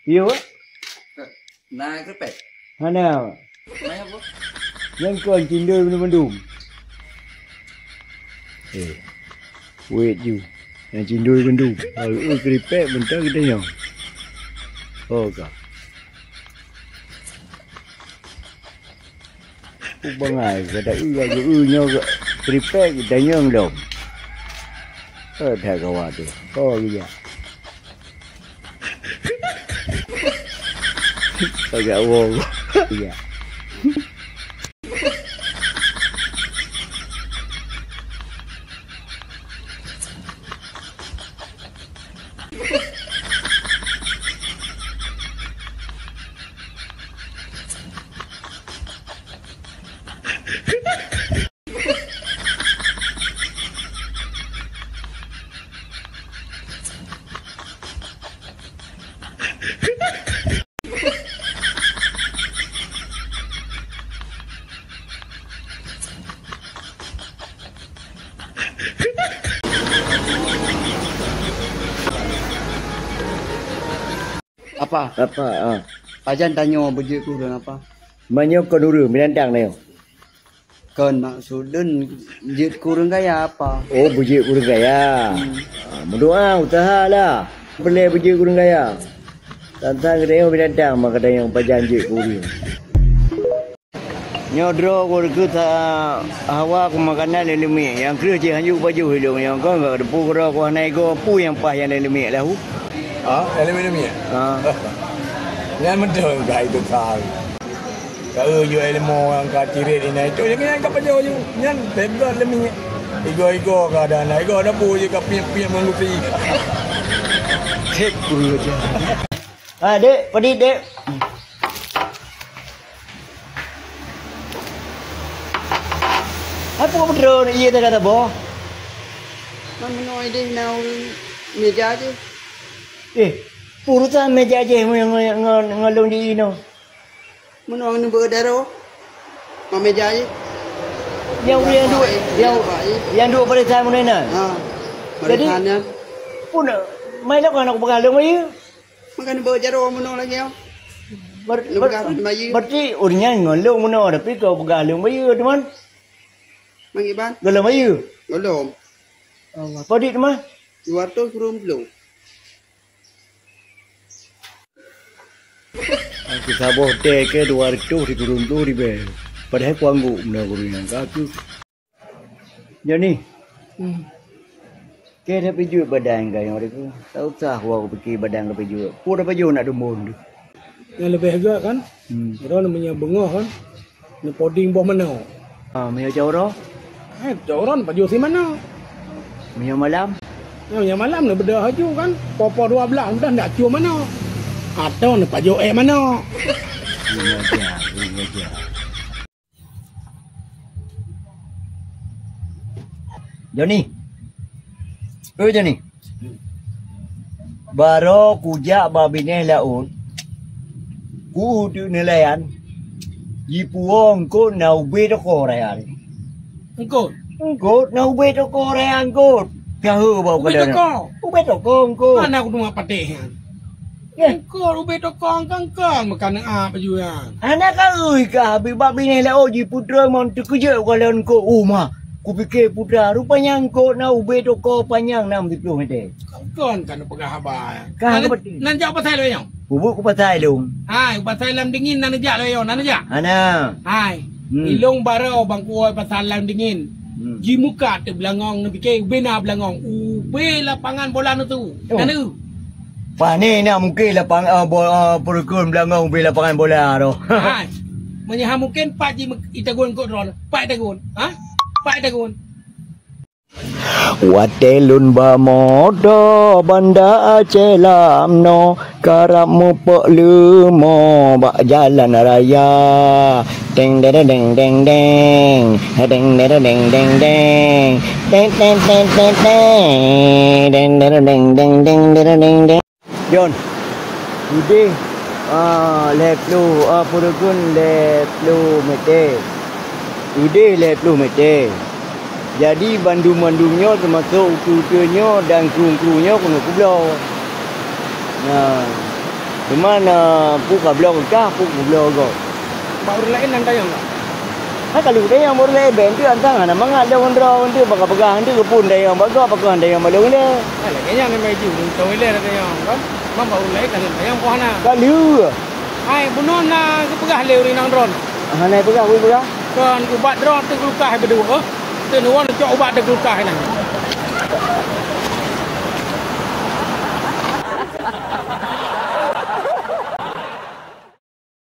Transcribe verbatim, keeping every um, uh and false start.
Iyo, Pak? Na kripek? Hana, Pak. Nyan kon cindoi bandum-bandum. Eh, wait you. Nyan cindoi bandum. Lalu kripek bentar kita nyang. Oh, ka. Ku bangai, kata, "Ih, lagu, eh, nyoe ke, kripek, tanyong dong." Eh, that kawan tu. Oh, iya. Agak wow. Iya. Apa? Apa? Ah. Pajan tanyoe beujeuet kureueng apa? Meunyoe kon ureueng binatang nyoe. Kon maksud lôn jeuet kureueng gaya apa? Oh, beujeuet kureueng gaya. Hmm. Ah, meudoa, usaha lah. Peureulée beujeuet kureueng gaya. Tantang geutanyoe binatang, maka tanyoe pajan jeuet kureueng. Nyoe droe ku reukeue sa hawa ku makanan lé leumiek, nyang kreueh jih hanjeuet pajoh ilong nyang kon ka deupeu keudroe ku hana igoe peue nyang paih nyang lé leumiek lahu. Ha? Lé leumiek? Ha. Nyan meuteun ka itu sa. Ka eu jeuet ilmu nyang ka tiret inan itu, nyan ka pajoh ju. Nyan teugot leumiek. Igoe-igoe ka ada na, igoe ada peue jih ka piep-piep ngon gusi. Cek kureueng aja. Ah, dek, padit, dek. Apa kau betul ni? Iya, tak ada boh. Mana noe deh, nau meja je. Eh, urusan meja je ngon, ngon, ngon, ngon long di ino. Meunoe neubeudaro ma meja jih. Nyang ureueng nyang duek, nyang, nyang duek barisan meunoe nyan. Ha. Jadi, barisan nyan. Pun, mai lok aneuk peugah lôn bayeue. Maka neubeudaro meunoe lagèe nyoe. Ber-, ber-, neupeugah lôn bayeue. Berarti ureueng nyan ngon lôn meunoe, tapi kau peugah lôn bayeue, teuma. Mang Iban. Gohlom bayeue? Gohlom. Allah, padit teuma? Dua ratus dua puluh. Aku saboh teh ke dua ratus tiga puluh ribèe. Padahai kuangguk meunan guru nyang ka aku. Joni. Hmm. Ke dah pijuet badan ka nyang ribu. Tak usah wa kupikir badan ka pijuet. Pun dah pajoh nak dumbon tu. Nyang leubeh gèt kan? Hmm. Droe meunyoe beungoh kan? Neupoding boh manoe. Ah, meunyoe cot uroe? Eh, cot uroe pajoh si manoe. Meunyoe malam? Nah, meunyoe malam neubeudôh laju kan. Poh-poh dua blaih mudah ndak cium manoe. Atau neupajoh ék manoe. Kurang ajar, kurang ajar. Joni. Oi, Joni. Baroe kujak bak binéh laôt, ku uteuk neulayan, jipuwoe eungkôt na ubé toko raya. Eungkôt? Eungkôt na ubé toko raya eungkôt. Piahu bak ubé toko? Ubé toko eungkôt. Mana aku teumat patéh nyan? Eh. Eungkôt ubé toko kangkang meukaneuk ah baju nyan. Hana ka ui ka habéh bak binéh laôt jipeutrön mon teukeujot ukalon eungkôt uma. Kupiké putra, rupanya eungkôt na ubé toko panyang nam siploh meter. Kon ka neupeugah haba. Ka nan, ka peuti. Nan jak pasai lôn nyoe? Kubuet ku pasai lôn. Hai, pasai lam dingin nan jak lôn nyoe, nan jak? Hana. Hai. Hmm. Ilong barô bang kuwoe pasai lam dingin. Hmm. Jimuka teuh beulangong neupiké ubé na beulangong. Ubé lapangan bola neutu. Oh. Nan eu. Pane na mungken lapang, ah, bo-, ah, peureukeuen beulangong ubé lapangan bola tu. Hai. Meunyoe ha mungken pat ji itagun eungkôt droe. Pat itagun. Ha? Pat itagun. Watèe lôn ba moto Banda Aceh lam noe, karab mupok leumo bak jalan raya. Deng deng deng deng deng. Deng deng deng deng deng. Deng deng deng deng deng. Deng deng deng deng deng deng deng deng. Jon, udeh, ah, lhèe ploh, ah, peureukeuen lhèe ploh meter. Udeh lhèe ploh meter. Jadi, bandum-bandum nyoe, teumasok uteue-uteue nyoe dan krueng-krueng nyoe, keuneuk kubloe. Nah. Cuman, eh, peue ka bloe keu kah, peue ka bloe keu gob. Bak ureueng laén na tanyong ka? Hai ka lheueh tanyong bak ureueng laén, bèk enteuk, antang hana mangat lé ngon droe, enteuk bak ka peugah, enteuk keupeue tanyong bak gob, pakon tanyong bak lôn ilèe. Hai lagèe nyan memang jih, ureueng tanyong ilèe tanyong kan. Memang bak ureueng laén ka lheueh tanyong peue hana. Ka lheueh. Hai bunoe na geupeugah lé ureueng inong droeneuh. Hana peugah, peue peugah? Kon ubat droe teuh geulukah hai beudôh. Teuh nuwon cok ubat teuh geulukah hai nyan.